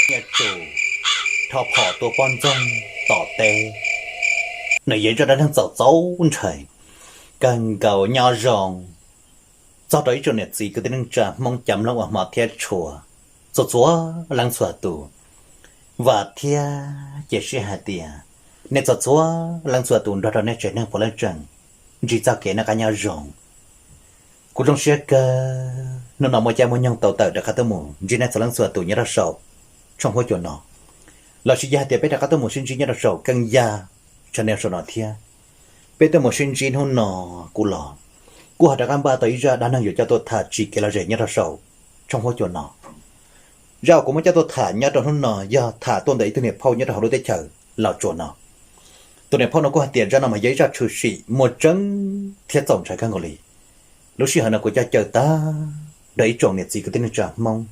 Nyiaj Tsum rho phom tua poj ntxoog tom teb, nws yog ib zaj dab neeg txaus txaus ntshai kawg nkaus. Nyob zoo txog rau ib tsoom niam txiv kwv tij neej tsa Hmoob cov mloog uas hmov thiab tshua txhua txhua leej txhua tus. Vam thiab cia siab hais tias nej txhua txhua leej txhua tus nrog rau nej tsev neeg puav leej tseem ntsib txoj kev noj qab nyob zoo. Kuv zoo siab kawg hnub no muaj caij muaj nyoog tau tawm rov qab tuaj mus ntsib nej txhua leej txhua tus nyob rau saum tshooj huab cua no, los sis yog hais tias peb rov qab tuaj mus sib ntsib nyob rau saum Keeb Yaj channel saum no thiab. Peb tuaj mus sib ntsib hnub no kuv los kuj ho rov qab npaj tau ib zaj dab neeg yuav coj tuaj tham tsis kev lom zem nyob rau saum tshooj huab cua no. Zaj uas kuv muab coj tuaj tham nyob rau hnub no yog tham tuaj ntawm ib tug niam phauj nyob rau hauv lub teb chaws Los Tsuas no. Tus niam phauj no kuj hais tias zaj no mas yog ib zaj tshwm sim muaj tseeb thiab txaus ntshai kawg nkaus li. Lub sij hawm no kuv coj caw tag nrho ib tsoom niam txiv kwv tij neej tsa Hmoob,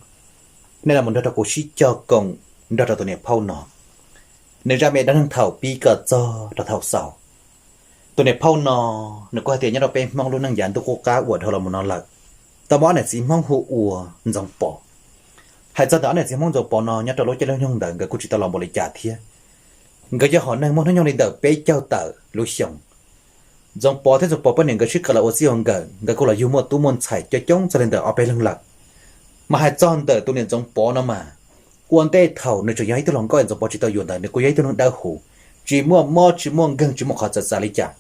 nej los mus nrog rau kuv sib cog koom nrog rau tus niam phauj no, nws zaj me dab neeg thaum pib kom txog rau thaum xaus. Tus niam phauj no nws kuj hais tias nyob rau peb Hmoob lub neej yav ntuj qub qab uas dhau los mus no lawm, tau muaj ob niam txiv Hmoob hu ua Ntxoov Pov. Hais txog ntawm ob niam txiv Hmoob Ntxoov Pov no nyob rau lub caij lub nyoog ntawd nkawd kuj tsis tau los npaum li cas thiab. Nkawd yog hom neeg muaj hnub nyoog li ntawm peb caug tawm lub xyoo. Ntxoov Pov thiab Ntxoov Pov poj niam nkawd sib kawm los ua txij ua nkawm, nkawd kuj los yug muaj tub muaj ntxhais coob coob txog li ntawm ob peb leeg lawm. Mas hais txog ntawm tus niam Ntxoov Pov no mas, ua ntej thaum nws tseem yog ib tug hluas nkauj es Ntxoov Pov tsis tau yuav ntawd nws kuj yog ib tug neeg dawb huv, tsis muaj mob tsis muaj nkeeg tsis muaj qhov txawv txav li cas,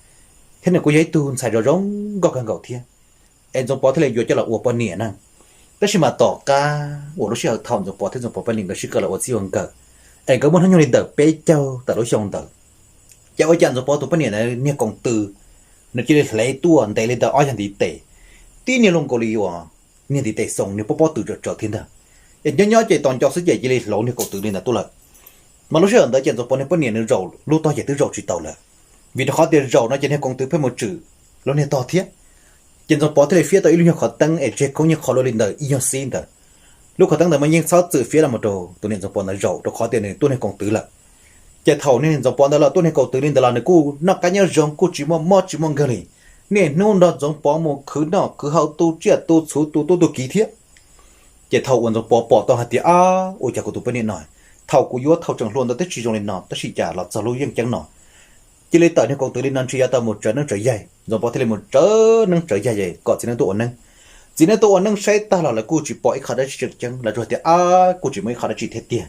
thiab nws kuj yog ib tug ntxhais zoo zoo nkauj kawg nkaus thiab. Es Ntxoov Pov thiaj li yuav coj los ua poj niam na. Tab sis mas tom qab uas lub sij hawm thaum Ntxoov Pov thiab Ntxoov Pov poj niam nkawd sib kawm los ua txij ua nkawm, es nkawd muaj hnub nyoog li ntawm peb caug tawm lub xyoo ntawd, ces ua cas Ntxoov Pov tus poj niam ntawd niag koom tw, nws cia li hle tuaj ntev li ntawm ob yag ntiv tes, tib niag luaj nkaus li uas niag ntiv tes xoo, niag pob pob tw tsawv tsawv thiab ntag. Es nyob nyob ces tos nco xwb ces cia li hlauv niag koom tw li ntawd tuaj lawm. Mas lub sij hawm ntawd ces Ntxoov Pov niag poj niam nws zaum lub tog ces twb zaum tsis tau lawm, vim rau qhov tias zaum no ces niag koom tw pheej mus tswm lub niag tog thiab. Ces Ntxoov Pov thiaj li fiab tau ib lub nyuag qhov teeb es tseg koob nyuag qho luaj li ntawm ib nyuag xib ntawd. Lub qhov teeb ntawd mas yeej txhob txwm fiab los mus rau tus niam Ntxoov Pov ntawd zaum rau qhov tias nws tuaj niag koom tw lawm. Ces thaum niag Ntxoov Pov ntawd los tuaj niag koom tw li ntawd los nws kuj noj qab nyob zoo kuj tsis muaj mob tsis muaj nkeeg li. Niaj hnub nrog Ntxoov Pov mus khwv noj khwv haus tu tsiaj tu txhuv tu tub tu kiv thiab. Ces thaum uas Ntxoov Pov pom tau hais tias, ab, ua cas kuv tus poj niam no, thaum kuv yuav thaum tseem hluas ntawd twb tsis zoo li no tab sis cas los txog lub yeej ceeb no cia li tawm niag koom tw li no, ntshe yuav tau mus tsawv neeb tsawv yaig. Ntxoov Pov thiaj li mus tsawv neeb tsawv yaig es kom txiv neej tuaj ua neeb. Txiv neej tuaj ua neeb saib tag los lawv kuj tsis pom ib qho dab tsi tseem ceeb, lawv tsuas hais tias, ab, kuj tsis muaj ib qho dab tsi thiab tiag.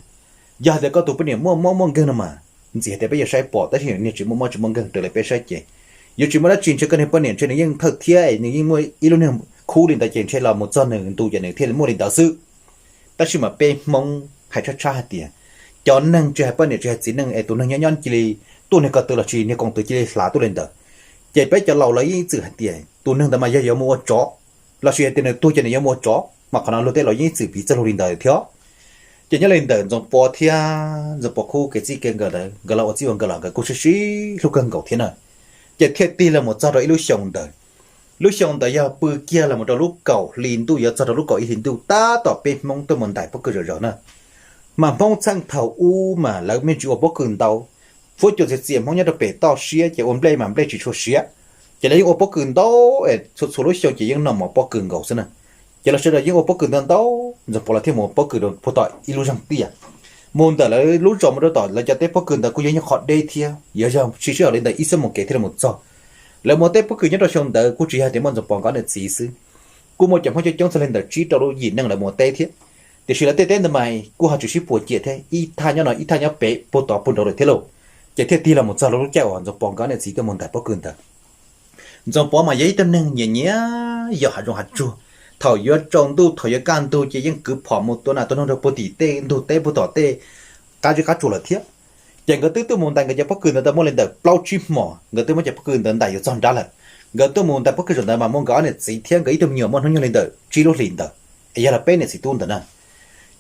Yog hais tias koj tus poj niam muaj mob muaj nkeeg no mas ntxim hais tias peb yuav saib pom, tab sis niag tsis muaj mob tsis muaj nkeeg raws li peb saib ces yuav tsis muaj dab tsi, ntshe koj niag poj niam ntshe nws yeej thawj thiab es nws yeej muaj ib lub niag khub li ntawd ces ntshe los mus txog nws ntu ces nws thiaj li muaj li ntawd xwb. Tab sis mas peb Hmoob hais tshab tshab hais tias cov neeg tsis hais poj niam tsis hais txiv neej es tus neeg nyob nyob cia li tuaj niag koom tw los sis niag koom tw cia li hlav tuaj li ntawd, ces peb cov laus lawv yeej ib txwm hais tias tus neeg ntawd mas yog yuav mus ua tsov, los sis hais tias nws tuag ces nws yuav mus ua tsov, mas qhov no luag tej laus yeej ib txwm piv txoj lus li ntawd thiab. Ces nyob li ntawm Ntxoov Pov thiab Ntxoov Pov khub kev txij kev nkawm ntawd, nkawd los ua txij ua nkawm los nkawd kuj sib sib hlub kawg nkaus thiab na. Ces thiaj tig los mus txog rau ib lub xyoo ntawd. Lub xyoo ntawd yog pw kiag los mus rau lub kaum hli ntuj yuav txog rau lub kaum ib hli ntuj tab tom peb Hmoob tuaj mus ntais pob kws zom zaws na. Mas Hmoob txheej thaum ub mas lawv me ntsis ua pob kws ntau. Huab cua txias txias Hmoob nyob rau pem toj siab ces ua nplej mas nplej tsis tshua siav, ces lawv yeej ua pob kws ntau es txhua txhua lub xyoo ces yeej noj mov pob kws nkaus xwb na. Ces lawv sawv daws yeej ua pob kws ntau ntau. Ntxoov Pov lawv thiaj mus ua pob kws rau puag tom ib lub zeeg tiaj. Mus ntawm lawv lub zos mus rau tom lawv cov teb pob kws ntawd kuj yog ib nyuag qhov deb thiab, yuav yog siv sij hawm li ntawm ib xuab moos kev thiaj li mus txog. Lawv mus ua teb pob kws nyob rau xyoo ntawd kuj tsis yog tias muaj Ntxoov Pov nkawd niam txiv xwb, kuj muaj cov Hmoob coob coob txog li ntawm tsib rau lub yim neej lawv mus ua teb thiab. Tiam sis lawv tej teb ntawd mas kuj ho tsis sib puas ciam thiab, ib thaj nyob no ib thaj nyob pem puag tod puag nraud lawm thiab lauj. Ces thiaj tig los mus txog lub caij uas Ntxoov Pov nkawd niam txiv tuaj mus ntais pob kws ntawd. Ntxoov Pov mas yog ib tug neeg nyiam nyiam yos hav zoov hav tsuag. Thaum yuav tsaus ntuj thaum yuav kaj ntug ces yeej kwv phom mus tua nas tua noog rau puag tim tej ntug teb puag tom tej qab zeb qab tsuas lawm thiab. Ces nkawd twb tuaj mus ntais nkawd cov pob kws ntawd tau muaj li ntawm plaub tsib hmos, nkawd twb muab cov pob kws ntawd ntais yuav txog nrab lawm. Nkawd tuaj mus ntais pob kws zaum ntawd mas muaj nkawd ob niam txiv thiab nkawd ib tug me nyuam muaj hnub nyoog li ntawm tsib lub hlis ntawd, es yog los peb niam txiv tub ntawd na.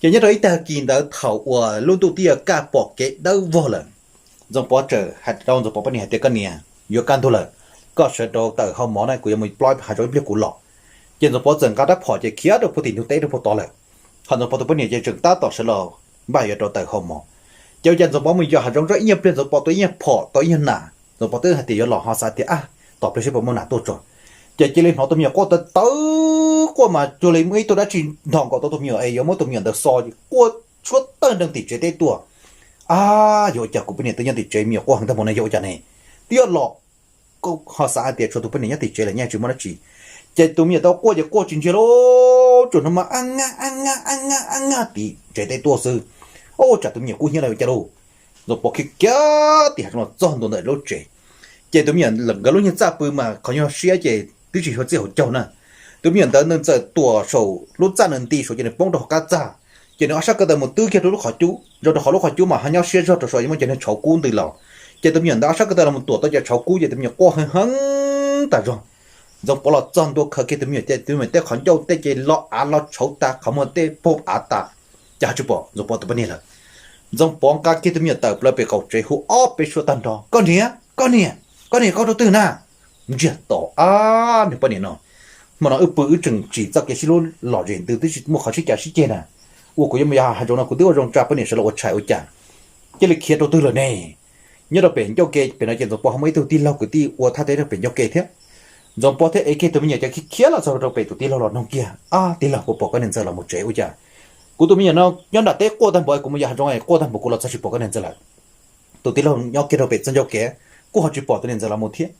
Ces nyob rau ib tag kis ntawd thaum uas lub ntuj twb yuav kaj pom kev dawb vog lawm, Ntxoov Pov txawm hais rau Ntxoov Pov poj niam hais tias, koj niam, yuav kaj ntug lawm, koj sawv rau tawm hau mov na, kuv yuav mus plob hav zoov ib pliag kuv los. Ces Ntxoov Pov txawm nqa rab phom ces khiav rau puag tim ntug teb rau puag tod lawm. Ho Ntxoov Pov tus poj niam ces tseem tab tom sawv los npaj yuav rau tawm hau mov. Ces ua cas Ntxoov Pov mus yos hav zoov zoj ib nyuag pliag Ntxoov Pov tua ib nyuag phom tau ib nyuag nas, Ntxoov Pov twb hais tias yuav los ho xav tias, ab, tos pliag seb puas muaj nas tuaj tso. Ces cia li hnov tus me nyuam quaj tawv tawv, quaj mas cuag li muaj ib tug dab tsi nthos nkaus tau tus me nyuam es yuav muab tus me nyuam ntawd xo, quaj tshuab tawg nreeg tim tsev teb tuaj. Ab, yog ua cas kuv poj niam twb nyob tim tsev, me nyuam quaj heev tag npaum no yog ua cas ne? Twb yuav los, ho xav hais tias tshuav tus poj niam nyob tim tsev lawm nyaj tsis muaj dab tsi. Ces tus me nyuam tau quaj ces quaj tsis ntsiag li, tsuas hnov mas ab ngaj ab ngaj ab ngaj ab ngaj tim tsev teb tuaj xwb. Ua cas tus me nyuam kub hnyiab li ua cas lauj? Ntxoov Pov khiav kiag tim hav zoov los txog ntua ntawm lub tsev. Ces tus me nyuam nkawd lub niag txaj pw mas qhov nyuag siab ces twb tsis yog txij hauv caug na. Tus me nyuam ntawd nws txawm tuam saum lub txaj nws nti saum ces nws poob rau hauv qab txaj. Ces nws ob sab ko taw mus twb kiag rau lub qhov cub, rau rau qhov lub qhov cub mas ho nyob siab zog rau saum yuav muaj cov niag tshauv kub ntws los. Ces tus me nyuam ntawd ob sab ko taw los mus tuam tau cov tshauv kub ces tus me nyuam quaj heev heev tas zog. Ntxoov Pov los txog ntua khaws kiag tus me nyuam ces tus me nyuam tej qhov ncauj tej ces lo av lo tshauv tas, qhov muag tej poob av tas, cas ho tsis pom Ntxoov Pov tus poj niam lawm. Ntxoov Pov nqa kiag tus me nyuam tawm plaws pem qaum tsev hu ob peb suab tag nrho, koj niam, koj niam, koj niam, koj rau twg na? Ntsiag to, ab, nws poj niam no, hmo no wb pw wb tseem tsim txoj kev sib hlub lom zem ntws twb tsis muaj qhov sib cav sib ceg na. Ua kuv yuav mus yos hav zoov no kuv twb ua zoo tsa poj niam sawv los ua tshais ua cas cia li khiav rau twg lawm ne? Nyob rau pem ncauj ke pem no ces Ntxoov Pov ho muaj ib tug tij laug kwv tij ua thaj teb rau pem ncauj ke thiab. Ntxoov Pov thiaj ev kiag tus me nyuam cov khiav khiav los txog rau pem tus tij laug los nug kiag, ab, tij laug, puas pom koj niam ntxawm los mus tsev ua cas? Kuv tus me nyuam no nyob nram teb quaj tag npaum, kuv mus yos hav zoov es quaj tag npaum kuv los txog tsis pom koj niam ntxawm lawm. Tus tij laug nyob kiag rau pem txoj ncauj ke kuj ho tsis pom tus niam ntxawm los mus thiab.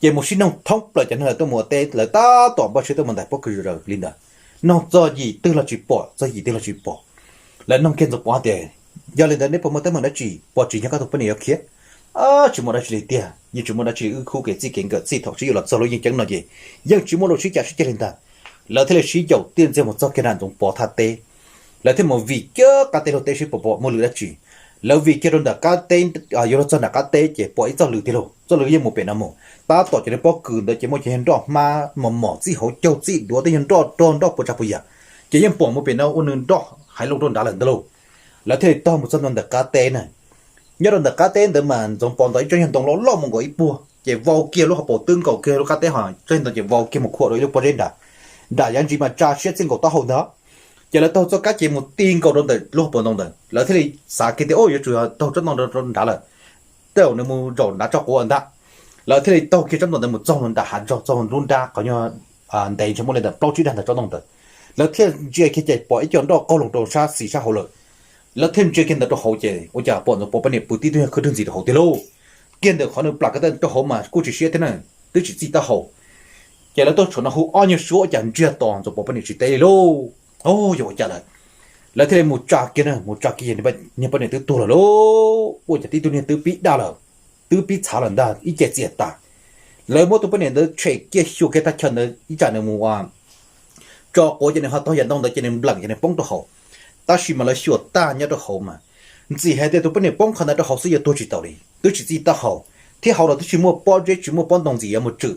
Ces mus sib noog thoob plaws cov neeg lawv tuaj mus ua teb, lawv tab tom npaj siab tuaj mus ntais pob kws zuj zus li ntawd. Noog txog yim twg los tsis pom, txog yim twg los tsis pom. Lawv noog kiag Ntxoov Pov tias, yog li ntawd neb puas muaj teeb meem dab tsi, puas tsis yog koj tus poj niam yuav khiav? Tsis muaj dab tsi li tiag, yeej tsis muaj dab tsi, wb khub kev txij kev nkawm txij thaum sib yuav los txog lub yeej ceeb no ces yeej tsis muaj lub sib cav sib ceg li ntag. Lawv thiaj li sib yaum tiaj ntxiag mus txog kiag nram Ntxoov Pov thaj teb. Lawv thiaj mus vij kiag qab teb luag teb seb puas pom muaj lwm dab tsi. Lawv vij kiag rau nram qab teb, yuav luag txog nram qab teb ces pom ib txoj lw tiag lauj, txoj lw yeej mus pem no mus. Tab tom cov niag pob kws ntawd ces muaj cov niag nroj hmab mos mos txij hauv caug txij duav, tej nyuag nroj rog nroj puas tsav puas yam, ces yeej pom mus pem no ua nws nroj hais loo rau nrad lawm ntag lauj. Lawv thiaj li taug mus txog ntua ntawm qab teb na. Nyob rau ntawm qab teb ntawd mas Ntxoov Pov ntawd ib tsob niag ntoo loj loj mus nkaus ib puag ces vau kiag lub hauv paus twb nkaus kiag lub qab teb, ho tsob niag ntoo ces vau kiag mus khuam rau ib lub pob zeb nram, nram yav ntsis mas tsa siab txij nkaus taub hau ntag. Ces lawv taug txoj kab ces mus ti nkaus rau ntawm lub hauv paus ntoo ntawd, lawv thiaj li xav kiag tias, o, yuav tsum taug tsob ntoo rau nrad lawm, tej zaum nws mus zaum nrad tso quav ntag. Lawv thiaj li taug kiag tsob ntoo ntawd mus txog nram hav zog, txog lub nrab qhov nyuag ntev ntshe muaj li ntawm plaub tsib dag ntawm tsob ntoo ntawd. Lawv thiaj ntsia kiag ces pom ib co nroj qaug loo rau sab xis sab hauv lawm. Lawv thiaj ntsia kiag ntawd rau hauv ces ua cas pom Ntxoov Pov poj niam pw tib tug khwb rwg ntxiv rau hauv tiag lauj. Kiag ntawm qhov nws plam kiag rau hauv mas kuj tsis siab thiab na, twb tsis txij taub hau. Ces lawv tuaj tshuam no hu ob nyuag suab ua cas ntsiag to Ntxoov Pov poj niam tsis teb li lauj. O, yog ua cas lawm? Lawv thiaj li mus tsa kiag na, mus tsa kiag niag poj niam twb tuag lawm lauj. Ua cas tib tug niag twb pib daj lawm, twb pib txhav lawm ntag, ib ce txias tas. Lawv muab tus poj niam ntawd tshem kiag xyuas kiag tag chaw ntawd ib tsam nws mus tso quav ces nws ho taug yav ntoo ntawd ces nws npleem ces nws poob rau hauv. Tab sis mas lawv xyuas tag nyob rau hauv mas ntxim hais tias tus poj niam poob qhov ntawd rau hauv xwb yuav tuag tsis tau li, twb tsis txij taub hau, thiab hauv los twb tsis muaj pob zeb tsis muaj pob ntoo ntxiv yuav mus tswm.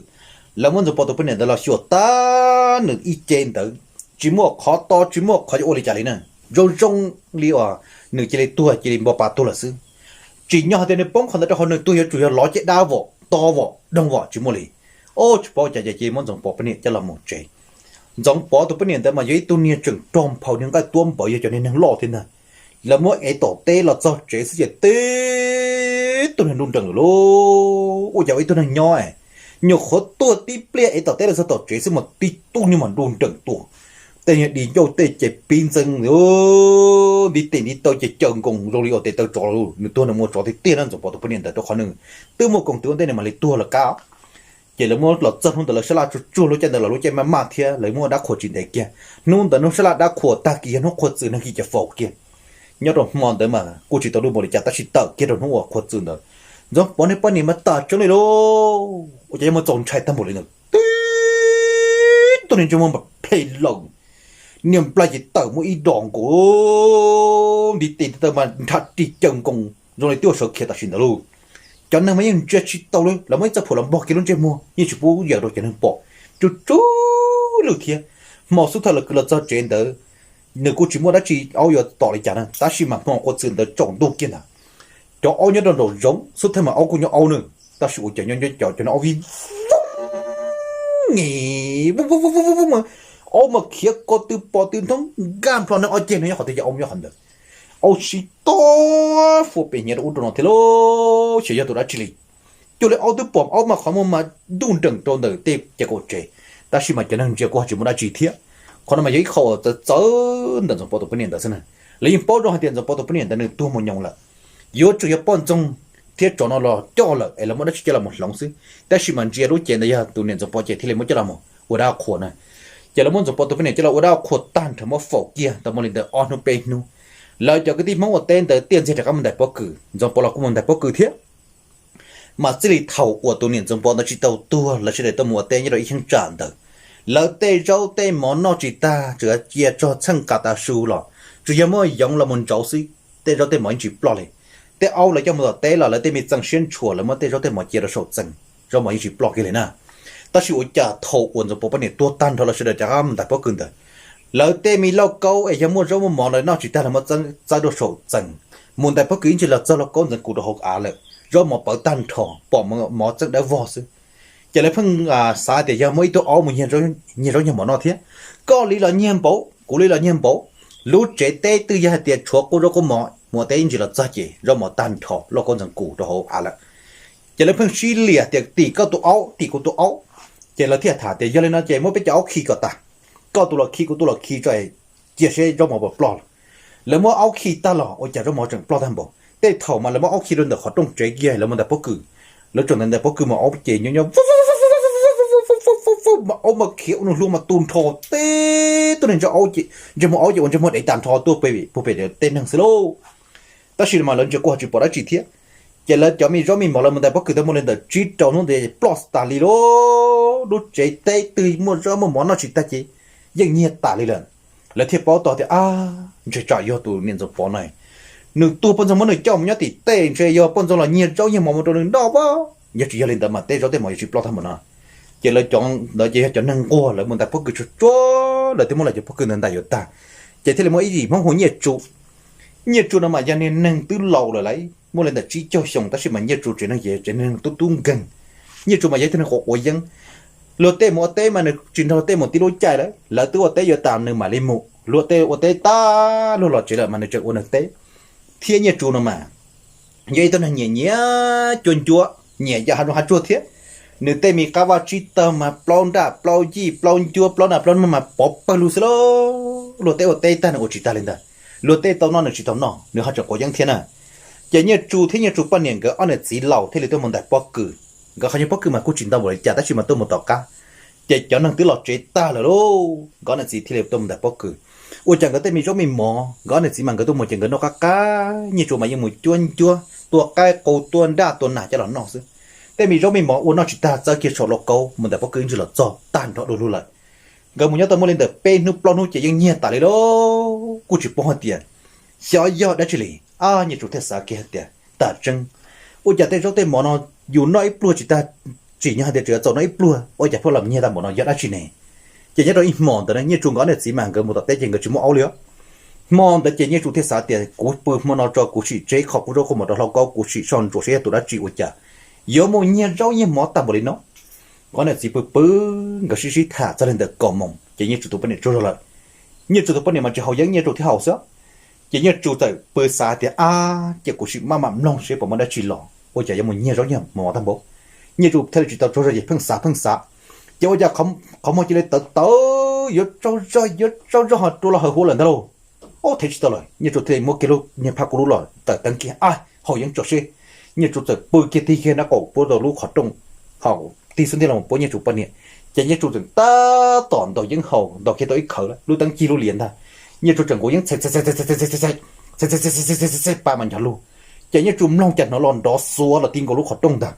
Lawv muab Ntxoov Pov tus poj niam ntawd los xyuas tag nws ib ce ntawd, tsis muaj qhov to tsis muaj qhov yuav ua li cas li na. Zoo zoo li uas nws cia li tuag cia li npo pa tuag lawm xwb. Tsim nyog hais tias nws poob qhov ntawd rau hauv nws tuag yuav tsum yog lov caj dab vom to vom doog vom tsis muaj li. O, tsis paub cas ces muab Ntxoov Pov poj niam coj los mus tsev. Ntxoov Pov tus poj niam ntawd mas yog ib tug niag tseem rog nphau niag nqaij tuab npawv yog cov niag neeg loj thiab ntag. Lawv muab ev tom teb los txog tsev xwb ces tib tug niag nruj nreem lawm lauj. Ua cas ua ib tug neeg nyob nyuam qhuav tuag tib pliag ev tom teb los txog tom tsev xwb mas tib tug niag mas nruj nreem tuaj. Tej niag di ncauj tej ces pib ntxeev, ntiv tes ntiv taw ces caws nkoos zoo li uas tes taw tsov, nws tuag nws mus ua tsov tiag tiag na Ntxoov Pov tus poj niam ntawd rau qhov nws twb muaj koom tus ua ntej nws mam li tuag lawm qab. Ces lawv muab los txog hnub ntawd lawv sab laj tsuag tsuag lub caij ntawd los lub caij maj maj thiab lawv muab dab qhuas tsis ntev kiag. Hnub ntawd hnub sab laj dab qhuas tag kis yog hnub qhuas txwm neeg kis cov faus kiag. Nyob rau hmo ntawd mas kuj tsis tau luj npaum li cas tab sis tawm kiag rau hnub uas qhuas txwm ntawd, Ntxoov Pov niag poj niam mas tas tseeb li lauj. Ua cas yuav muaj txaus ntshai tag npaum li ntawd, tib tug niag ntsej muag mas phem lawm, niag nplai ces tawm muaj ib dos nkaus, ntiv tes taw mas nrhab ris caws nkoos zoo li twb ua sawv khiav tam sim ntawd lauj. Cov neeg mas yeej ntsia tsis tau li, lawv muab ib txoj phuam los npog kiag lub ntsej muag yeej tsis pub yawm rau cov neeg pom. Tsuj tsuj lwj thiab. Hmo xub thawj lawv kwv los txog tsev ntawd, nws kuj tsis muaj dab tsi aub yuav tom li cas na, tab sis mas hmo qhuas txwm ntawd tsaus ntuj kiag ntag. Cov aub nyob rau nraum zoov xub thawj mas aub kuj nyob aub na, tab sis ua cas nyob nyob cov cov no aub vij vooj, aub mas khiav ko tw pom tw nthoob nkag nplho neeg ob ceg no nyob qhov twg ces aub nyob qhov ntawd. Aub sib tog fua pem hnyiav rau ub rau no thiab lauj, xyov yog tus dab tsi li. Cuag li aub twb pom aub mas qhov muag mas ntuj nreem rau ntawm tej cov kaum tsev, tab sis mas cov neeg ntsia kuj ho tsis muaj dab tsi thiab. Qhov no mas yog ib qho uas txawv txawv ntawm Ntxoov Pov tus poj niam ntawd xwb na. Lawv yeej paub zoo hais tias Ntxoov Pov tus poj niam ntawd nws tuag mus nyoos lawm, yuav tsum yog poj ntxoog thiab tsov no los coj lawm es lawv muab dab tsi coj los hloov xwb. Tab sis mas ntsia lub cev ntawd yog tus niam Ntxoov Pov ces thiaj li muab coj los mus ua dab qhuas na. Ces lawv muab Ntxoov Pov tus poj niam coj los ua dab qhuas tag nrho, muab faus kiag tau muaj li ntawm ob hnub peb hnub. Lawv cov kwv tij Hmoob ua teb ntawd thiaj ntxiag rov qab mus ntais pob kws, Ntxoov Pov los kuj mus ntais pob kws thiab. Mas txij li thaum uas tus niam Ntxoov Pov ntawd tsis tau tuag, lawv sawv daws tuaj mus ua teb nyob rau ib cheeb tsam ntawd, lawv tej zaub tej mov noj tsis tag, tseem cia tsog txheej qas tas su los, tsuas yog muaj yoov los mus ntsauv xwb, tej zaub tej mov yeej tsis ploj li. Tej aub lawv coj mus tom teb los lawv tej me txee siab ntshua, lawv muab tej zaub tej mov cia rau saum txee, zaub mov yeej tsis ploj kiag li na. Tab sis ua cas thaum uas Ntxoov Pov poj niam tuag tag nrho los sawv daws rov qab mus ntais pob kws ntawd, lawv tej me lauj kaub es yog muaj zaub muaj mov lawv noj tsis tag lawv muab txawb rau saum txee, mus ntais pob kws ib ntsis los txog lauj kaub ntxeev kus rau hauv av lawm, zaub mov pawv tag nrho, pom mov txeeb dawb vog xwb. Ces lawv pheej xav tias yog muaj ib tug aub mus nyiag zaub nyiag mov noj thiab. Koj li los nyiag npaum, kuv li los nyiag npaum, lub tsev teb twg yog hais tias tshuav qub zaub qub mov mus ua teb ib ntsis los txog ces zaub mov tag nrho lauj kaub ntxeev kus rau hauv av lawm. Ces lawv pheej sib liam tias tim koj tus aub, tim kuv tus aub. Ces lawv thiaj tham tias yog li no ces muab peb cov aub khi kom tas, koj tus los khi kuv tus los khi tso, cia seb zaub mov puas ploj. Lawv muab aub khi tag los ua cas zaub mov tseem ploj tag npaum. Tej thaum mas lawv muab aub khi rau ntawm qhov rooj tsev kiag lawv mus ntais pob kws. Lawv tseem ntais ntais pob kws mas aub ces nyob nyob, aub mas khiav ua nws hlua mas tu nrho, teb tuaj neeg ntsej muag aub ces ua ntsej muag dev tas nrho tuaj puag pem tej neeg xwb lauj. Tab sis mas lawv ntsia kuj ho tsis pom dab tsi thiab. Ces lawv cov me zaub me mov lawv mus ntais pob kws tau muaj li ntawm tsib rau hnub ntawd ploj tas li lauj. Lub tsev teb twg muaj zaub muaj mov noj tsis tag ces yeej nyiag tas li lawm. Lawv thiaj paub tau tias ab, ntshe tsam yog tus niam Ntxoov Pov na, nws tuag poj ntxoog muab nws coj mus nyob tim tej, ntshe yog poj ntxoog los nyiag zaub nyiag mov mus rau nws noj pab. Yog tsis yog li ntawd mas tej zaub tej mov yuav tsis ploj tag npaum no. Ces lawv cov ntawd ces yog cov neeg nquag lawv mus ntais pob kws tsuag tsuag, lawv thiaj muab lawv cov pob kws ntawd ntais yuav tag. Ces thiaj li muaj ib yim Hmoob hu Nyiaj Tsu. Nyiaj Tsu no mas yog niag neeg twb laus lawm lauj, muaj li ntawm tsib caug xyoo tab sis mas Nyiaj Tsu tsev neeg ces tsev neeg tub tub nkeeg. Nyiaj Tsu mas yog ib tug neeg quav quav yeeb. Luag tej mus ua teb mas nws tsis nrog luag tej mus tib lub caij lawm, lawv twb ua teb yuav tas nws mam li mus, luag tej ua teb tag luag los tsev lawm mas nws tseem ua nws teb. Thiab Nyiaj Tsu no mas yog ib tug neeg nyiam nyiam cuab ncuab, nyiam yam hav zoov hav tsuag thiab. Nws tej me qab vaj tsib taug mas plaub nraj plaub yij plaub ncuab plaub nas plaub noog mas pov pawg lug xwb lauj. Luag tej ua teb tag nws ua tsis tag li ntawd, luag tej tau noj nws tsis tau noj, nws ho tseem quav yeeb thiab na. Ces Nyiaj Tsu thiab Nyiaj Tsu poj niam nkawd ob niam txiv laus thiaj li tuaj mus ntais pob kws. Nkawd qhov nyob pob kws mas kuj tsis ntau npaum li cas tab sis mas tuaj mus tom qab. Ces cov neeg twb los tsev tag lawm lauj, nkawd ob niam txiv thiaj li tuaj mus ntais pob kws. Ua cas nkawd tej me zaub me mov nkawd ob niam txiv mas nkawd tuaj mus ces nkawd noj qab qab, Nyiaj Tsu mas yeej mus cuab ncuab tua qaib qus tua nraj tua nas coj los noj xwb. Tej me zaub me mov ua noj tsis tag txawb kiag saum lauj kaub mus ntais pob kws ib ntsis los txog tag nrho du lug lawm. Nkawd mus nyob tau muaj li ntawm peb hnub plaub hnub ces yeej nyiag tas li lauj, kuj tsis paub hais tias xyov yog dab tsi li. Ab, Nyiaj Tsu thiaj xav kiag hais tias tam tseeb, ua cas tej zaub tej mov no yus noj ib pluag tsis tag, tsim nyog hais tias tseem yuav txaus noj ib pluag, ua cas pheej los nyiag tag npaum no yog dab tsi ne? Ces nyob rau ib hmo ntawd Nyiaj Tsu nkawd ob niam txiv mas nkawd mus tom teb ces nkawd tsis muaj aub li os. Hmo ntawd ces Nyiaj Tsu thiaj xav tias kuv pw hmo no tso, kuv sim tseb qho qub zaub qub mov rau hauv lauj kaub, kuv sim soj ntsuam seb yog tus dab tsi ua cas yuav mus nyiag zaub nyiag mov tag npaum li no. Nkawd ob niam txiv pw pw, nkawd sib sib tham txog li ntawm kaum moos ces Nyiaj Tsu tus poj niam tsaug zog lawm. Nyiaj Tsu tus poj niam mas tsis haus yeeb, Nyiaj Tsu thiaj haus xwb. Ces Nyiaj Tsu txawm pw xav tias ab, ces kuv sim maj mam mloog seb puas muaj dab tsi los, ua cas yuav mus nyiag zaub nyiag mov tag npaum. Nyiaj Tsu thiaj li tsis tau tsaug zog ces pheej xav pheej xav. Ces ua cas qhov muag cia li tawv tawv, yuav tsaug zog yuav tsaug zog ho rua los hawv huv lawm ntag lauj. Ub, thev tsis tau lawm, Nyiaj Tsu thiaj li muab kiag lub niag phaj kub lub los tawm teeb kiag, ab, haus yeeb tso seb. Nyiaj Tsu txawm pw kiag tig kiag nraub qaum puab rau lub qhov rooj, haus tig xub ntiag los puab Nyiaj Tsu poj niam. Ces Nyiaj Tsu txawm tab tom ntaus yeeb haus, ntaus kiag tau ib khawv lub teeb cig lub lias ntag. Nyiaj Tsu txawm nkaus yeeb txhais txhais txhais txhais txhais pa mas nchog lug. Ces Nyiaj Tsu mloog cas hnov los nrov xuav los ti nkaus lub qhov rooj ntag.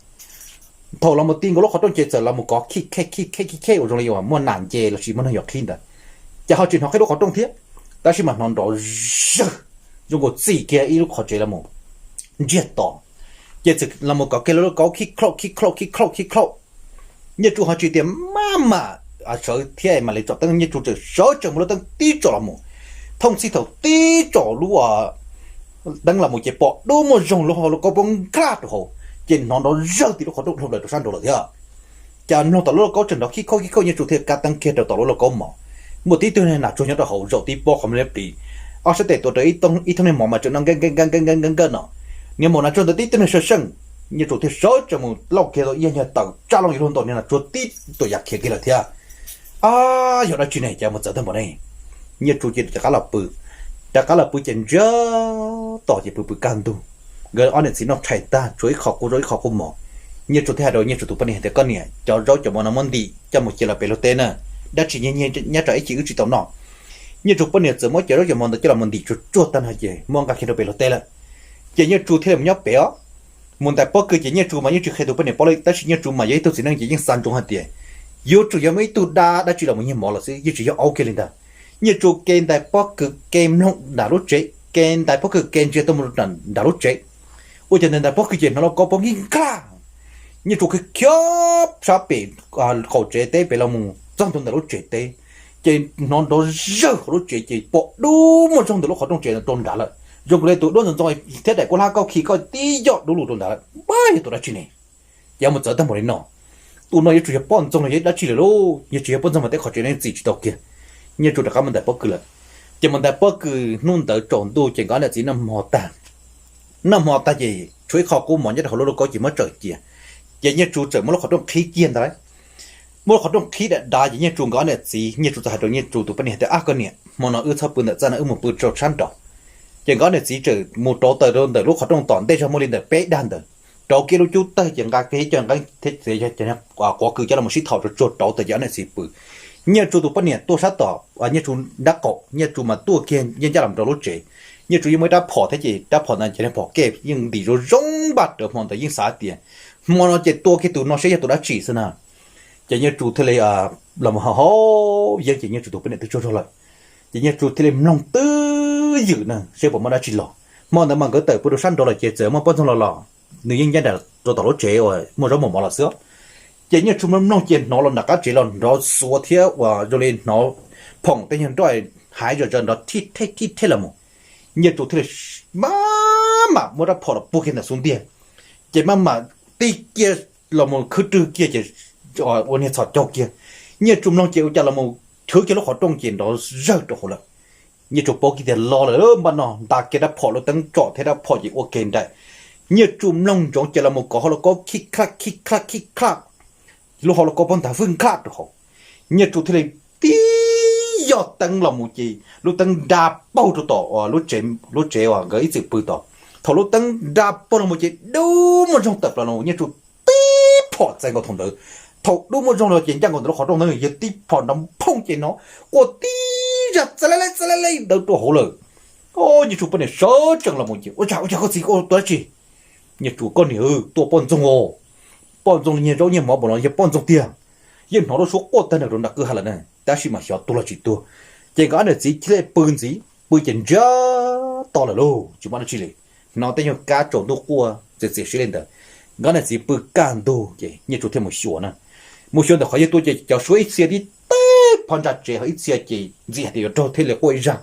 Thaum los mus ti nkaus lub qhov rooj ces txawm los mus kov khij khej khij khej khij khej ua zoo li uas muaj nas nce los sis muaj neeg yuav qhib ntawd. Ces ho tsis hnov qhib lub qhov rooj thiab, tab sis mas hnov nrov zawg zoo nkaus txij kiag ib lub qhov tsev los mus ntsiag to. Ces txawm los mus kov kiag lub lauj kaub khij khlauj khij khlauj khij khlauj khij khlauj. Nyiaj Tsu ho tsis tias maj mam sawv thiab mam li tsom teeb, Nyiaj Tsu txawm sawv tsees mus lub teeb tib tsom los mus. Thooj txhij thaum tib tsom lub teeb los mus ces pom dub muaj zog lub hauv lauj kaub poob nkaj rau hauv, ces hnov nrov zawg tim lub qhov rooj dhau plaws rau sab nraud lawm thiab. Ces mloog tom lub lauj kaub tseem nrov khij khaub khij khaub, Nyiaj Tsu thiaj kav teeb kiag rau tom lub lauj kaub mos. Muaj tib tug niag nas tsuag nyob rau hauv zaum tib pob qhov muag liab pliv, ob sab tes tuav rawv ib thooj niag mov mas tseem noj nkawj nkawj nkawj nkawj nkawj nkawj no. Niag mos nas tsuag ntawd tib tug niag sawj seej. Nyiaj Tsu thiaj sawv tsees mus lauj kiag tau ib yag nyuag taws tsaj looj yuav luag ntaus niag nas tsuag tib tuam yam khiav kiag lawm thiab. Ab, yog dab tsi ne cas mus txawv tag npaum ne? Nyiaj Tsu cia li rov qab los pw. Rov qab los pw ces ntsiag to ces pw pw kaj ntug, nkawd ob niam txiv noj tshais tag tshuav ib qho qub zaub ib qho qub mov. Nyiaj Tsu thiaj hais rau Nyiaj Tsu tus poj niam hais tias, koj niam, cov zaub cov mov no muab ntim coj mus cia los pem luag teb na, dab tsi nyiag nyiag nyob rau ib chim wb tsis tau noj. Nyiaj Tsu poj niam txawm muab cov zaub cov mov ntawd coj los mus ntim tsuag tsuag tag no ces muab nqa kiag rau pem luag teb lawm. Ces Nyiaj Tsu thiaj li mus nyob pem os. Mus ntais pob kws ces Nyiaj Tsu mas yeej tsis qhia tus poj niam paub li, tab sis Nyiaj Tsu mas yog ib tug txiv neej ces yeej xav ntsoov hais tias yuav tsum yog muaj ib tug dab dab tsi los mus nyiag mov los xwb, yeej tsis yog aub kiag li ntag. Nyiaj Tsu ke ntais pob kws ke mloog nram lub tsev, ke ntais pob kws ke ntsia tuaj mus nram lub tsev. Ua cas ntais ntais pob kws ces hnov lauj kaub pob nkig nkaj. Nyiaj Tsu khiav khiav sab pem qaum tsev teb pem los mus txog ntua ntawm lub tsev teb, ces hnov nrov zawg hauv lub tsev ces pom dub muaj zog ntawm lub qhov rooj tsev rau nrad lawm. Zoo li tus duab ntxoov ntxoo thiab daim kuab hlab kauj khi kauj tib yoj dub lug rau nrad lawm, pab yog tus dab tsi ne? Ces mus txawv tag npaum li no, tus no yuav tsum yog poj ntxoog los yog dab tsi lawm lauj, yog tsis yog poj ntxoog mas tej qhov tsev no txim tsis tau kiag. Nyiaj Tsu rov qab mus ntais pob kws lawm. Ces mus ntais pob kws hnub ntawd tsaus ntuj ces nkawd ob niam txiv noj hmo tag, noj hmo tag ces tshuav ib qho qub mov nyob rau hauv lub lauj kaub ces muab tsawm cia. Ces Nyiaj Tsu txawm muab lub qhov rooj qhib kiag ntag lauj. Muab lub qhov rooj qhib dav dav ces Nyiaj Tsu nkawd ob niam txiv, Nyiaj Tsu txawm hais rau Nyiaj Tsu tus poj niam tias, ab koj niam, hmo no wb txhob pw ntawm txaj no, wb mus pw rau sab nraud. Ces nkawd ob niam txiv txawm mus rauv taws rau ntawm lub qhov rooj tom ntej zog muaj li ntawm peb dag ntawd, rauv kiag lub cub tawg ces nqa kiag ib co nqeeb thiab quav kws coj los sib thaum tsuag tsuag rauv taws ces ob niam txiv pw. Nyiaj Tsu tus poj niam tuaj sab tom Nyiaj Tsu nrab qaum, Nyiaj Tsu mas tuaj kiag yeej ncaj los rau lub tsev. Nyiaj Tsu yeej muaj ib rab phom thiab ces rab phom ntawd ces phom kej yeej ntim zoo zoo npaj rawv hmo ntawd yeej xav tias hmo no ces tua kiag tus no seb yog tus dab tsi xwb na. Ces Nyiaj Tsu thiaj li los mus haus haus yeeb ces Nyiaj Tsu tus poj niam twb tsaug zog lawm. Ces Nyiaj Tsu thiaj li mloog twj ywm na seb puas muaj dab tsi los. Hmo ntawd mas nkawd tawm pw rau sab nraud lawm ces txawm muaj poj ntxoog los los nws yeej ncaj nraim rau tom lub tsev uas muaj zaub muaj mov los xwb. Ces Nyiaj Tsu mloog mloog ces hnov los nram qab tsev los nrov xuav thiab uas zoo li hnov phoom tej nyuag nroj haiv zom zaws nrov thij thej thij thej los mus. Nyiaj Tsu thiaj li maj mam muab rab phom los puag kiag ntawm xub ntiag, ces maj mam tig kiag los mus khwb rwg kiag ces ua niag txhos caug kiag. Nyiaj Tsu mloog ces ua cas los mus chwv kiag lub qhov rooj ces nrov zawg rau hauv lawm. Nyiaj Tsu paub kiag tias los lawm, npaj no nta kiag rab phom lub teeb tsom thiab rab phom ces ua ke nraim. Nyiaj Tsu mloog ntsoov ces los mus kov hauv lauj kaub khib khlaj khib khlaj khib khlaj, lub hauv lauj kaub pob ntag vwj nkaj rau hauv. Nyiaj Tsu thiaj li tib yoj teeb los mus ces lub teeb nra paug rau tom lub tsev uas nkawd ib txwm pw tod. Thaum lub teeb nra paug los mus ces dub muaj zog tawm plaws los, Nyiaj Tsu tib phom txais nkaus thaum ntawd. Thaum dub muaj zog los ces ncaj nkaus ntawm lub qhov rooj ntawd yog tib phom nrov phooj ces hnov quaj tib zaj txav laj laj txav laj laj ntawd rau hauv lawm. Nyiaj Tsu poj niam sawv tsees los mus ces, ua cas, ua cas koj txiv, koj ua tus dab tsi? Nyiaj Tsu, koj niam, tua poj ntxoog os. Poj ntxoog li nyiag zaub nyiag mov npaum no yog poj ntxoog tiag. Yeej hnov lub suab quaj tag nrho rau nram kwj ha lawm na, tab sis mas xyov tuag los tsis tuag. Ces nkawd ob niam txiv thiaj li pw ntxiv, pw ces ntsiag to lawm lauj, tsis muaj dab tsi li. Hnov tej nyuag kab tsaus ntuj quaj txias txias siab li ntawd. Nkawd ob niam txiv pw kaj ntug ces Nyiaj Tsu thiaj mus xyuas na. Mus xyuas ntawm qhov yawg tuaj ces cov suab ib txhia tib teg phov ntsa tsev, ho ib txhia ces ntxim hais tias yuav raug thiaj li quaj ib zaj.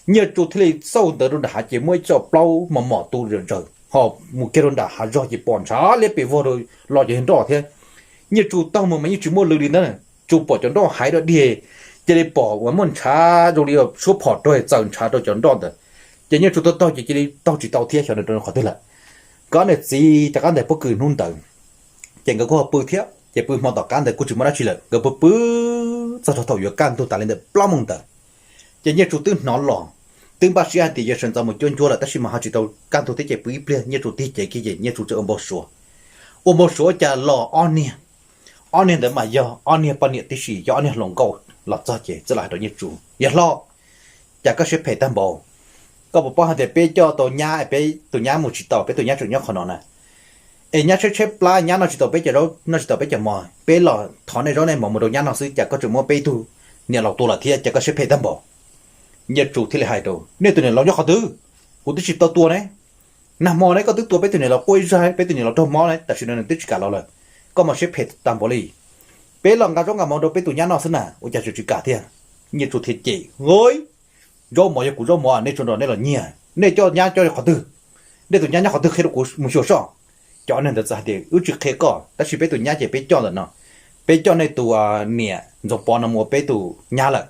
Nyiaj Tsu thiaj li xauj ntawd rau nram hav ces muaj ib co plaub mos mos tu zom zaws, ho mus kiag rau nram hav zog ces pom ntshav liab pes vog rau los cov nroj thiab. Nyiaj Tsu taug mus mas yeej tsis muaj lw li ntawd, tsuas pom cov nroj haiv dog dig, cia li pom uas muaj ntshav zoo li suab phom raug txaws ntshav rau cov nroj ntawd. Ces Nyiaj Tsu taug taug ces cia li taug tsis tau thiab, xyov nws rau qhov twg lawm. Nkawd ob niam txiv rov qab ntais pob kws hnub ntawd, ces nkawd kuj ho pw thiab, ces pw hmo tom qab ntawd kuj tsis muaj dab tsi lawm, nkawd pw pw txog rau thaum yuav kaj ntug tas li ntawm plaub moos ntawd. Ces Nyiaj Tsu twb hnov los, twb npaj siab hais tias yuav sawv ntxov mus cuab ncuab lawm, tab sis mas ho tsis tau kaj ntug thiab ces pw ib pliag, Nyiaj Tsu tig cev kiag ces Nyiaj Tsu txawm ua npau suav. Ua npau suav ua cas los ob niag, ob niag ntawd mas yog ob niag poj niam tib si, yog ob niag hluas nkauj los txog ces txawm los hais rau Nyiaj Tsu, yawg hlob, cas koj siab phem tag npaum. Koj puas paub hais tias peb coj tau nyab, peb tus nyab mus tsis tau, peb tus nyab tseem nyob qhov no na. Es nyab tshaib tshaib plab, nyab noj tsis tau peb cov zaub, noj tsis tau peb cov mov, peb los thov nej zaub nej mov mus rau nyab noj xwb, cas koj tseem muab peb ib tug niam laus tua lawm thiab, cas koj siab phem tag npaum. Nyiaj Tsu thiaj li hais rau, nej tus niam laus nyob qhov twg? Kuv twb tsis tau tua ne. Nag hmo ne koj twb tua peb tus niam laus quaj ib zaj, peb tus niam laus raug mob ne, tam sim no nws twb tsis kam los lawm. Koj mas siab phem tag npaum li. Peb los nqa zaub nqa mov rau peb tus nyab noj xwb na, ua cas tseem tsis kam thiab? Nyiaj Tsu thiaj cem, zaub mov yog kuv zaub mov, nej tsuas nrog nej los nyiag, nej coj nyab coj qhov twg? Nej tus nyab nyob qhov twg qhia rau kuv mus xyuas soj. Cov neeg ntawd txawm hais tias, wb tsis qhia koj, tab sis peb tus nyab ces peb coj ntawm no, peb coj nej tus niam Ntxoov Pov no mus ua peb tus nyab lawm.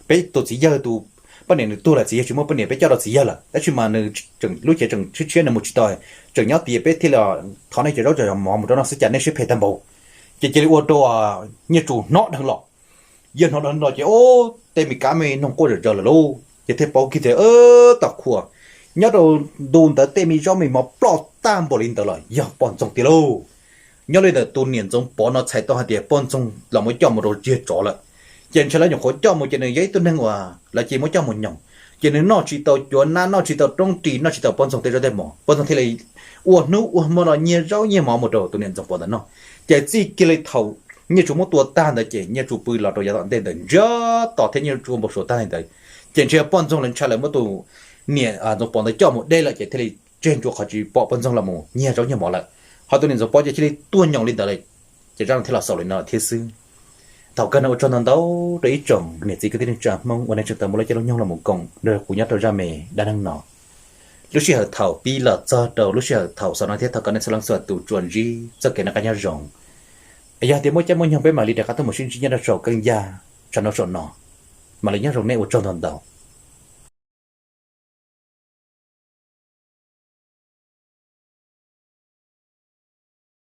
Peb tus txiv yawg, tus poj niam nws tuag lawm, txiv yawg tsis muaj poj niam, peb coj rau txiv yawg lawm, tab sis mas nws tseem lub cev tseem tshiab tshiab, nws mus tsis tau, tseem nyob tias peb thiaj li thov nej cov zaub cov mov mus rau noj xwb, cas nej siab phem tag npaum. Ces cia li ua rau Nyiaj Tsu hnov dheev los. Yog hnov dheev los ces, o, tej me kab me noog quaj zom zaws lawm lauj. Ces thiaj paub kiag tias, tom qhua nyob rau ntu ntawd tej me zaub me mov ploj tag npaum li ntawd los yog poj ntxoog tiag lauj. Nyob li ntawm tus niam Ntxoov Pov no txhais tau hais tias poj ntxoog los muab coj mus rau tsiag tsov lawm. Ces ntshai lawv nyuam qhuav coj mus ces nws yog ib tug neeg uas lawv cia muab coj mus nyoos, ces nws noj tsis tau cuav nab, noj tsis tau roob ris, noj tsis tau poj ntxoog tej zaub tej mov, poj ntxoog thiaj li ua hnub ua hmo los nyiag zaub nyiag mov mus rau tus niam Ntxoov Pov ntawd noj. Ces txij kiag li thaum Nyiaj Tsu muab tua tag ntawd ces Nyiaj Tsu pw los rau yav tom ntej ntawd ntsiag to thiab Nyiaj Tsu ua npau suav tag li ntawd, ces ntshe poj ntxoog lawv ntshai lawv muab tus niam Ntxoov Pov ntawd coj mus deb lawm ces thiaj li tseg ntsuav qhov tsis pom poj ntxoog los mus nyiag zaub nyiag mov lawm. Ho tus niam Ntxoov Pov ces thiaj li tuag nyoos li ntawd lawm. Ces zaj no thiaj los xaus li no thiab xwb. Thaum kawg no ua tsaug ntau ntau rau ib tsoom niam txiv kwv tij neej tsa Hmoob uas nej tseem tau muab lub caij lub nyoog los mus koom nrog kuv nyob rau zaj me dab neeg no. Lub sij hawm thaum pib los txog rau lub sij hawm thaum xaus no thiab thov kom nej txhua leej txhua tus tsuas ntsib txoj kev noj qab nyob zoo. Yog tias muaj caij muaj nyoog peb mam li rov qab tuaj mus sib ntsib nyob rau saum keeb yaj, saum no saum no. Mam li nyob zoo nej, ua tsaug ntau ntau.